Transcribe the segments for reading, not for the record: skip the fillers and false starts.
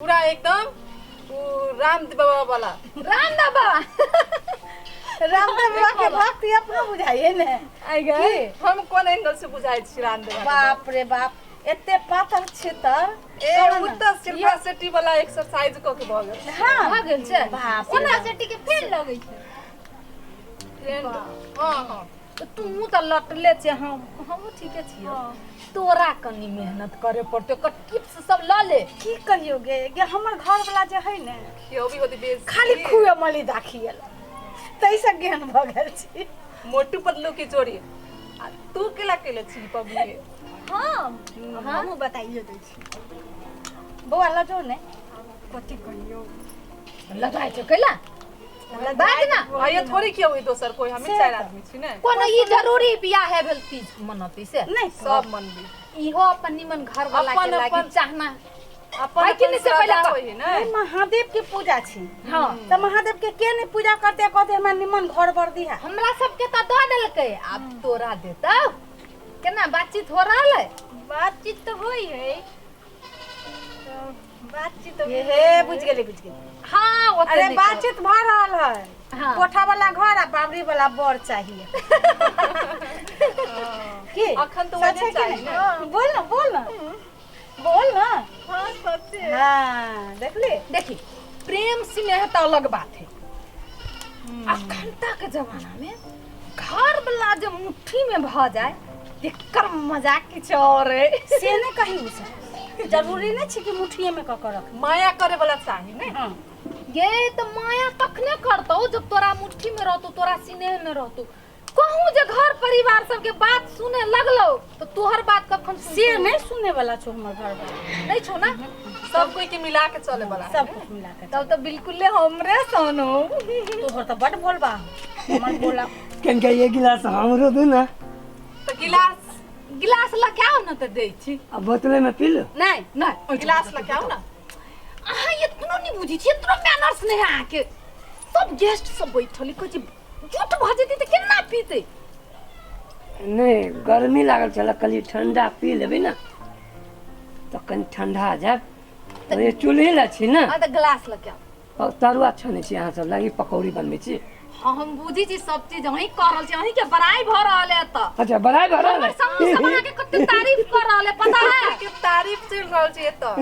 पूरा एकदम उ रामदेव बाबा वाला। रामदेव बाबा। रामदेव बाबा के भक्ति अपनो बुझाइए ने। आई गए। हम कोन एंगल से बुझाइ छी रामदेव बाबा? बाप रे बाप, एते पातर छितर। ए उ तऽ शिल्पा शेट्टी वाला एक्सरसाइज कऽ के भऽ गेल। हाँ। भऽ गेल छै। बाप रे। ओना सेटी के फेर लगै छै। फ्रेंड। हाँ हाँ। तऽ तू तऽ लटले छै, हम हमहूँ ठीके छियै। तोरा कनि मेहनत करे पड़तै, ओकर टिप्स सब लऽ ले। की कहियो गे, गे हमर घर वाला जे है ने, खियौबी होती बेसी। खाली खुए मलिदा खिएल, ताहिसँ ज्ञान भऽ गेल छी। मोटू पतलू की जोड़ी आ तू केला केले छी पबनी? हम हमहूँ बताइए दै छी। बौआ लजो ने। कथी कहियो? लगाइ छै कैला बाज ना। आइए थोड़ी किया हुई दोसर कोई, हमें चार आदमी छी ने। कोनो ई जरूरी बियाह है भेल तीज मनती से? नहीं। सब मनबी। इहो अपन निमन घर वाला के अपन- लागी अपन- चाहना अपन है कि अपन नहीं से पहिले श्रद्धा कह। होइ है ने। ई महादेव के पूजा छी। हाँ। तऽ महादेव के के नहीं पूजा करते, कहते हमरा निमन घर बर दिहा। हमरा सबके तऽ दऽ देलकै, आब तोरा देतौ केना? बातचीत हो रहल है? बातचीत तऽ होइ है, तऽ बातचीत हे हे, बुझ गेली, बुझ गेली। हाँ, ओते अरे नहि कहब। बातचीत भऽ रहल है। हाँ। कोठा वाला घर आ बाबरी वाला बर चाहिए की? अखन तऽ सच ओहने है कि चाही नहीं? ने। बोल ना, बोल ना, बोल ना। हाँ, सच्चे। हाँ, देखली। देखी, प्रेम स्नेह तऽ अलग बात है, अखन तक जमाना में घर वाला जे मुट्ठी में भऽ जाए तेकर मजा किछु और है। से नहीं कही, उ सब जरूरी नहीं छै कि मुठिए में कऽ के रख। माया करे वाला चाही ने। हाँ। गे तऽ माया तखने करतौ जब तोरा मुट्ठी में रहतौ, तोरा स्नेह में रहतौ। कहूँ जे घर परिवार सबके बात सुने लगलौ तऽ तोहर बात कखन से सुनतौ? नहीं सुने वाला छौ हमर घर वाला। नहीं छौ ना? सब कोई के मिला के चले वाला है। सब कुछ मिला के। तब तऽ बिल्कुले हमरे सन हो। तोहर तऽ बड बोलबा, हमर बोला। कनिका एक गिलास हमरो दू ने। तऽ गिलास गिलास लऽ के आउ ने तऽ दै छी। आ बोतले में पी लो। नहीं नहीं, गिलास लऽ के आउ ने। अहाँ इतनो नहीं बुझै छी, इतनो मैनर्स नहीं है अहाँके। सब गेस्ट सब बैठल है, कहै छै झूठ भऽ जेतै तऽ केना पीतै? नहि, गर्मी लागल छलै, कहलियै ठंडा पी लेबै ने तऽ कनि ठंडा जायब। तऽ चूल्हे लए छी ने। हाँ, तऽ गिलास लऽ के आउ। और तरुआ छानै छी अहाँ सब लागी, पकौड़ी बनबै छी। हाँ, हम बुझै छी, सब चीज अहीं कऽ रहल छी, अहीं के बड़ाई भऽ रहल है एतऽ। अच्छा, बड़ाई भऽ रहल हमर है। समूह सब अहाँके कते तारीफ कऽ रहल है, पता है? के तारीफ चलि रहल छै एतऽ,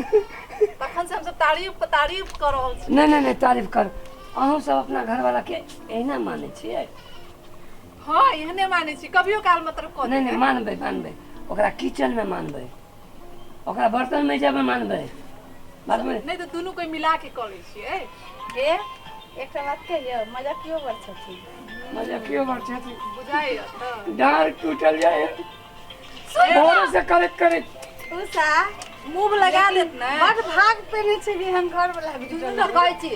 तखन से हमसब तारीफ पर तारीफ कऽ रहल छी। नहि नहि नहि, तारीफ कर। अहूँ सब अपना घरवाला के एहिना मानै छियै? हाँ, एहने मानै छी, कभियो काल मतलब कऽ नहि नहि, मानबै, मानबै ओकरा, किचन में मानबै ओकरा, बर्तन में जब मानबै बादमे। नहि तऽ दुनू कोई मिला के कऽ लै छियै। हे, एकटा बात कहियौ, मजा कियो बड़ छथिन। मजा कियो बड़ छथिन। बुझाइए तऽ डाँड़ टूटल जाय भोरे से करैत करैत। उषा मुँह लगा देत ने। बड भाग पेने छै एहन घर वाला सुनू ने, कहै छी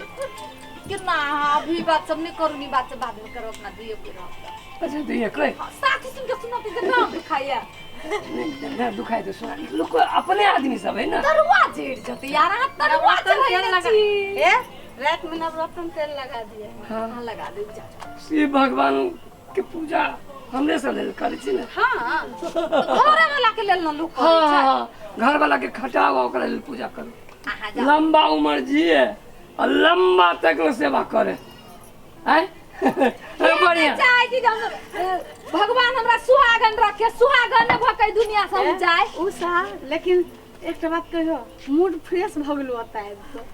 कि ना अहाँ अभी बात सब नहि करू, नी बात सब बाद में करू, अपना दुइये कोइ रहब। अच्छा, दुइये कोइ। साथी सुन के सुनती जे नाम दुखाइया। नहि नहि, दुखाइ तऽ सुना लोक अपने आदमी सब है ने। तरुआ जरि जतै यार, अहाँ तरुआ चढ़ेने छी। ए, रात में नवरत्न तेल लगा दिए। हाँ। अहाँ लगा देब, जा। शिव भगवान के पूजा हमरे सब लेल करै छी ने। हाँ, घरे वाला के लेल न लोक करै हाँ। छै। हाँ, घर वाला के खटाओ, ओकरा लेल पूजा करू। अहाँ जाउ। लंबा उम्र जिए और लंबा तक लोग सेवा करे। आय बढ़िया। चाहै छी जे हम भगवान हमरा सुहागन रखे, सुहागन भऽ के दुनिया से हम जाय। उषा, लेकिन एकटा बात कहियो, मूड फ्रेश भऽ गेलो ओतऽ आबि कऽ,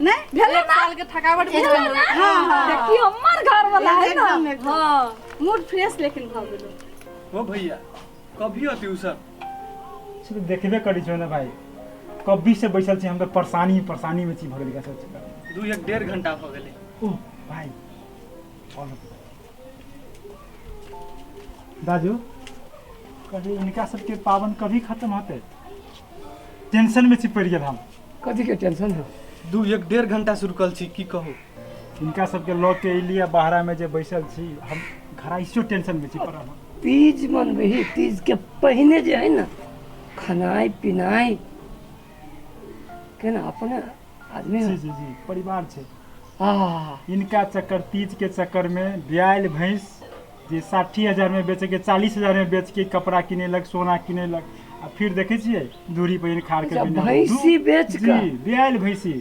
नहि भेलै एक ना? साल के थकावट भेलै बुझल ना? हाँ, हाँ। देखियौ, हमर घर वाला है ना। एकदम, एकदम। हाँ। मूड फ्रेश लेकिन भऽ गेलो। ओ भैया, कभी होती उ सब? से तऽ देखबे करै छौ ने भाइ, कभी से बैसल छी हम तऽ, परेशानी परेशानी में छी भऽ गेल सब चक्कर। दू एक डेढ़ घंटा भऽ गेलै। ओ भाइ, दाजू, कभी इनका सबके पावन कभी खत्म होते? टेंशन में छी पड़ि गेल हम। कथी के टेंशन है? दू एक डेढ़ घंटा से रुकल छी, की कहू। इनका सबके लऽ के एलियै, बाहरा में जे बैसल छी हम, घराइसो टेंशन में छी पड़ल हम। तीज मनबही, तीज के पहिने जे है ने खनाइ पिनाइ केना अपने आदमी। जी जी जी, परिवार छै। आ इनका चक्कर, तीज के चक्कर में बियायल भैंस जे 60,000 में बेचे के 40,000 में बेच के कपड़ा किनेलक, सोना किनेलक। आ फिर देखै छियै दूरी पर खाड़ के अच्छा, बिना भैंसी बेच जी कऽ? बियायल भैंसी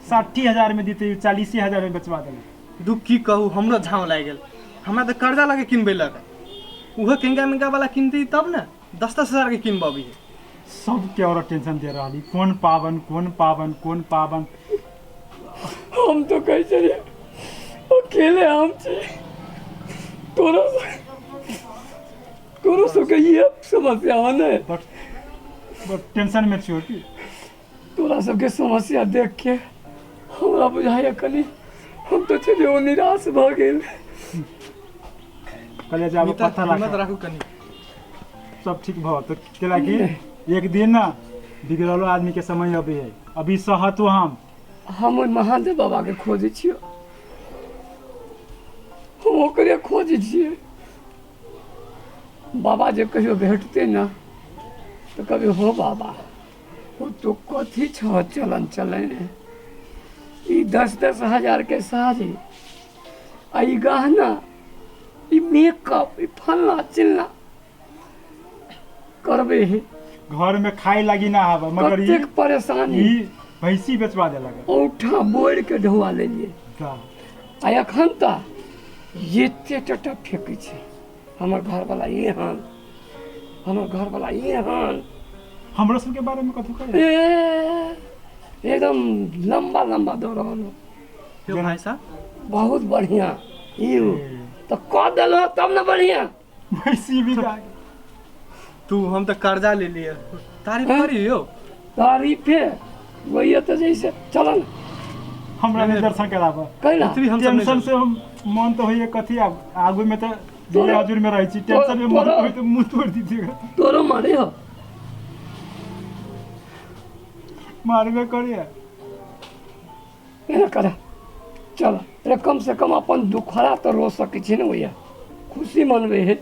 60,000 में दीते, 40,000 में बेचवा देलै। दुख की कहू, हमरो झाँव लागि गेल। हमरा तऽ कर्जा लगे किनबै लगे, उहो केंगा मेंगा वाला किनती तब ने 10-10 हजार के किनबी है। सबके और टेंशन दे रहली, कोन पावन कोन पावन कोन पावन। हम तो कहै छलियै अकेले हम छी, तोरो तोरो सबके इहे समस्या हो ने। बट बट टेंशन में छियो की तोरा सबके समस्या देख के हमरा बुझाइए कनि हम तो छलियै ओ निराश भऽ गेल। कहलियै जाब मित्र, पत्थर हिम्मत राख, राखू कनि, सब ठीक भऽ तो केला कि एक दिन ना बिगड़लो आदमी के समय अभी है, अभी सहतो हम। हम ओहि महादेव बाबा के खोजै छियै, हम ओकरे खोजै छियै। बाबा जे कहियो भेटतै ना तऽ कभी हो बाबा ओ तो कथी छह चलन चलने, ई 10-10 हजार के साड़ी आ ई गहना ई मेकअप ई फलना चिलना करबे हे। घर में खाए लागी ना आवे, मगर ई कतेक परेशानी। ई भैंसी बेचवा देलक। औठा बोरि के ढौआ लेलियै। वाह। आ एखन तऽ एते टटा फेकै छै हमर घरवला एहन, हमर घरवला एहन। हमरो सबके बारे में कथू कहे? ए एकदम लंबा लंबा दऽ रहल हो। यौ भाई साहब बहुत बढ़िया, ई तऽ कऽ देलहो तब ने बढ़िया। भैंसी भी जा तू हम तऽ कर्जा ले लिए, तारीफ करी यौ। तारीफे वही तऽ जैसे चल न हमरा नहीं दर्शन कराबऽ। कैला पृथ्वी हम सब नहीं टेंशन से हम मन तो होइए कथी, आब आगू में तो तोरा- हजूर में रहै छी, टेंशन में मन तोरा- होय तो मुंह तोड़ दीजिएगा। तोरो मारे हो मारबे करिए। एना कर चल रे, कम से कम अपन दुखड़ा तऽ रो सकै छी ने, भैया खुशी मनबै है,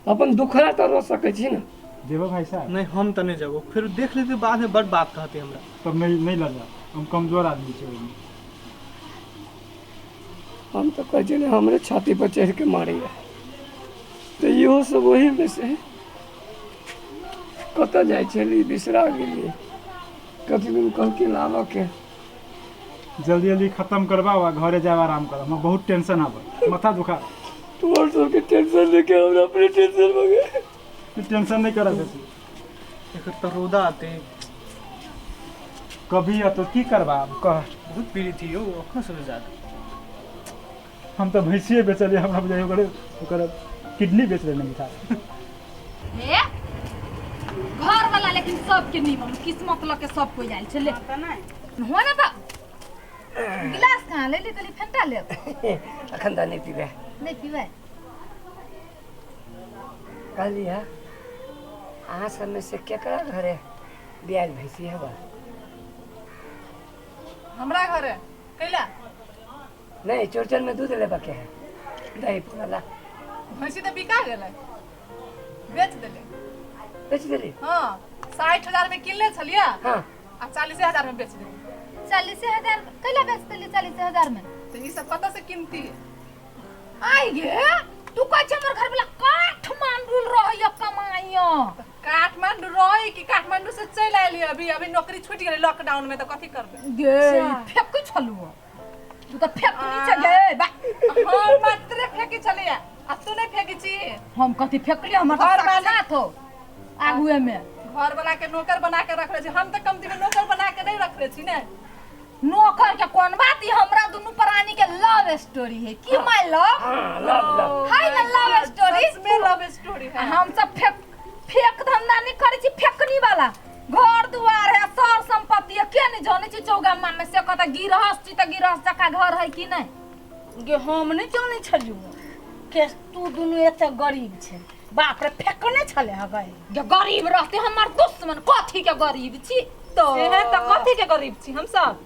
अपन दुखड़ा तऽ रो सकै छी ने। जेबो भाई साहब? नहीं हम तऽ नहीं जेबो, फिर देख लेते बाद में बड़ बात कहते हमरा। तब नहीं नहीं लऽ जा, हम कमजोर आदमी छी ओहिमे। हम तऽ कहै छियै ने हमरे छाती पर चढ़ि के मारैया, तऽ इहो सब ओहीमे से कतऽ जाइ छली बिसरा गेलियै, कथी दिन कहलखिन लाबऽके। जल्दी जल्दी खत्म करबाओ आ घरे जाब आराम करब, हमरा बहुत टेंशन आबे, माथा दुखा। तोहर सबके टेंशन देखे हमरा अपने टेंशन भऽ गेल। टेंशन नहीं करब बेसी। एकर तऽ रौदा आते कभी अतो की करबा आब कह। बहुत पीड़ित थी यौ अखनो से ज्यादा। हम तऽ भैंसिए बेचलियै, हमरा बुझाइए ओकर ओकर किडनी बेच लेने मिठा। हे घर वाला लेकिन सबके नीमन किस्मत लऽ के सब कोई आयल छलै तऽ नहि हो ने। तऽ गिलास कहाँ लेली? कहली फेंटा लेब। अखन तऽ नहि पीबै। नहीं पीबै? कहली है अहाँ सबमे से केकरा घरे बियाल भैंसी हवा? हमरा घरे कैला? नहीं, चौरचन में दूध लेबा के है, दही पूरा ला। भैंसी तऽ बिका गेलै, बेच देले। बेच देली? हाँ, 60,000 में किनले छलियै। हाँ। आ 40,000 में बेच देली। 40,000 कैला बेच देली 40,000 में? तऽ ई सब कतऽ से किनती? आइ गे तू कहै छै हमर घर वाला काठमांडू रहैया कमाइया। काठमांडू रहे कि काठमांडू से चलि आयली, अभी अभी नौकरी छूटि गेलै लॉकडाउन में, तऽ कथी करबै? गे फेकै छलू तू तऽ फेकनी छै गे बा। हम मात्रे फेकी छलियै आ तू नहीं फेकी छी। हम कथी फेकलियै? हमर तऽ घर वाला- साक्षात हो आगुए में। घर वाला के नौकर बना के रखले छी, हम तऽ कमती में नौकर बना के नहीं रखले छी ने। नौकर के कोन बात, ई हमरा दुनू प्राणी के लव स्टोरी है की माय लव? हाँ लव लव है ना लव स्टोरी? सच में लव स्टोरी है। हम सब फेक फेक धंधा नहीं करै छी, फेकनी वाला घर दुआर है, सर संपत्ति है, के नहीं जानै छी चौगामा में से कतऽ गिरहस्थ छी तऽ गिरहस्थ जकाँ घर है कि नहीं। गे हम नहि जानै छलियौ के तू दुनू एते गरीब छै, बाप रे फेकने छले ह गए। गे गरीब रहते हमर दुश्मन, कथी के गरीब छी तो? सेहे तऽ कथी के गरीब छी हम सब?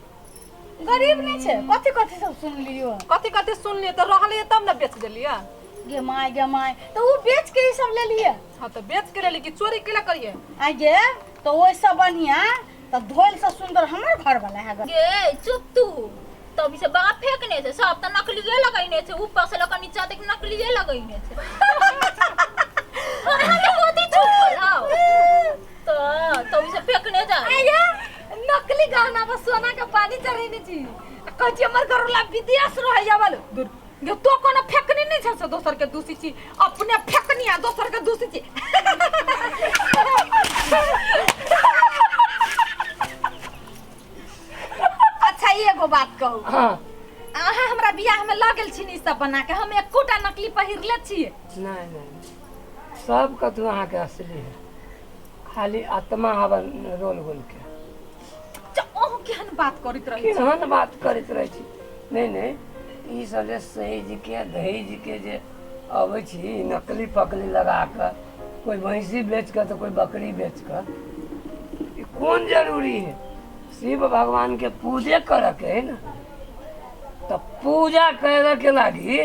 गरीब नहीं छै, कथी कथी सब सुनलियो? कथी कथी सुनलियै तऽ रहलियै तब ने बेच देलियै। गे my गे my, तऽ उ बेच के ई सब लेलियै? हाँ तऽ बेच के लेली कि चोरी केला करियै? आ गे तऽ ओहिसँ बढ़िया तऽ धोल से सुंदर हमर घर वाला है। गे चुप तू, तभी से बाप फेंकने छै, सब तऽ नकलिए लगैने छै, ऊपर से लऽ कऽ नीचा तक नकलिए लगैने छै। अहाँ तऽ कथी चुप हौ? तो से फेंकने जा। आया नकली गहना पर सोना के पानी चढ़ेने छी आ कहै छी हमर घरवाला विदेश रहैया वालो दूर गे तो कोनो फेकनी नहीं छै से दोसर के दूसी छी, अपने फेकनी आ दोसर के दूसी छी। अच्छा एगो बात कहू, हाँ अहाँ हमरा बियाह में लऽ गेल छी ई सब बना के, हम एकोटा नकली पहिरले छियै? नहीं नहीं, सब कथू अहाँके असली है, खाली आत्मा हवन रोल गोल के। अहूँ केहन बात करैत रहै छी? केहन बात करैत रहै छी। नहीं नहीं, ई सब जे सहेज के दहेज के जे अबै छी नकली पकली लगा कऽ, कोई भैंसी बेच कऽ तऽ कोई बकरी बेच कऽ, ई कोन जरूरी है? शिव भगवान के पूजे करऽ के है ना, तऽ पूजा करे के लागी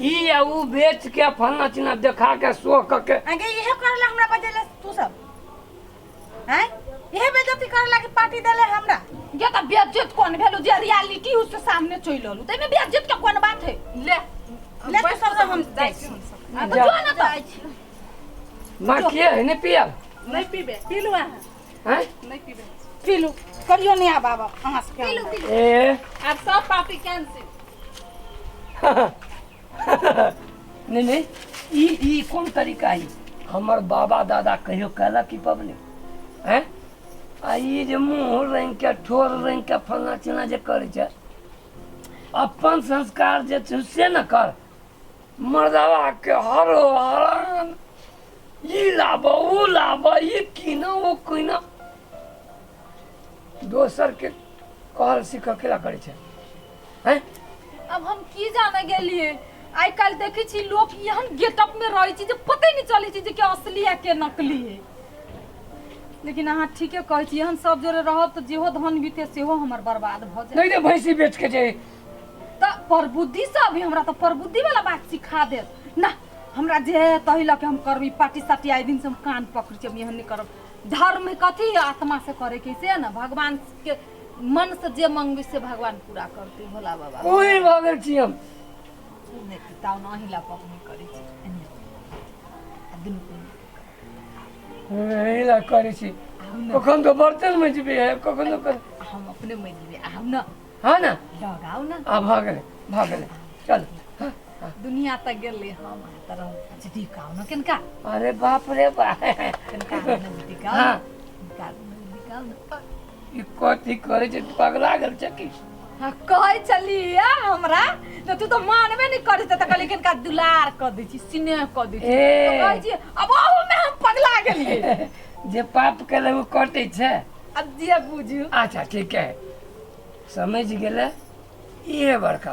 ई या ऊ बेच के फलना चिलना देखा के शो कऽ के। आगे इहे करला हमरा बजेले तू सब, हैं इहे बेइज्जती करला कि पार्टी देले हमरा? ये तऽ बेइज्जत कोन भेलु जे रियलिटी उससे सामने चलि रहलु, ताहिमे बेइज्जत के कोन बात है? ले ले तू सब हम जाइ छी हम सब। आ तऽ जो ना तऽ माँ के है ने पियल? नहीं पीबे, पी लू अहाँ। हैं नहीं पीबे, पीलू करियो नहीं आब आब अहाँ सबके। पीलू पीलू। ए आब सब पार्टी कैंसिल। नहीं नहीं, ई ई कोन तरीका है? हमर बाबा दादा कहियो कहलक कि पबनी हैं आ ई जे मुँह रंग के ठोर रंग के फलना चिलना जे करै छै, अपन संस्कार जे छै से न कर। मर्दवा के हरो हरान ई लाब ऊ लाब, ई कीन ऊ कीन, दोसर के कहल सीख केला करै छै हैं? अब हम की जाने गेलिए, आइ काल्हि देखै छी लोक एहन गेटअप में रहै छै जे पते नहीं चलै छै जे के असली है के नकली है। लेकिन अहाँ ठीके कहै छी, एहन सब जोरे रहब तऽ जेहो धन बीते सेहो हमर बर्बाद भऽ जायत। नहीं नहीं, भैंसी बेच के जे तऽ परबुद्धि से अभी हमरा तऽ परबुद्धि वाला बात सिखा देत ना। हमरा जे तही लऽ के हम करबै पार्टी साटी, आइ दिन से हम कान पकड़ै छी, हम एहन नहीं करब। धर्म कथी है? आत्मा से करे के से ना, भगवान के मन से जे मंगबी से भगवान पूरा करते भोला बाबा। कोई भऽ गेल छी हम। नहि ताव न हिला पकनी करै छी एने आ दुनू कोन एहि ला करै छी, कखन तो बर्तन मजबे है, कखन तो हम अपने मजबे। आउ न। हाँ ना, लगाउ न। आ भऽ गेलै भऽ गेलै, चल। हाँ, हाँ। दुनिया तक गेलै हम तऽ रहू। अच्छा दिखाउ न केनका। अरे बाप रे बाप, केनका दिखाउ। हाँ। दिखाउ न। ई कथी करै छै? पगला गेल छै की? हाँ, कहै छलियै हमरा जे तू तऽ मानबे नहि करै छै, तऽ कहलियै किनका दुलार कऽ दै छी, स्नेह कऽ दै छी। ए। तऽ कहै छी अब अहूमे हम पगला गेलियै। जे पाप केले ओ कटै छै। अब जे बुझू। अच्छा ठीक है, समझ गेलै, इहे बड़का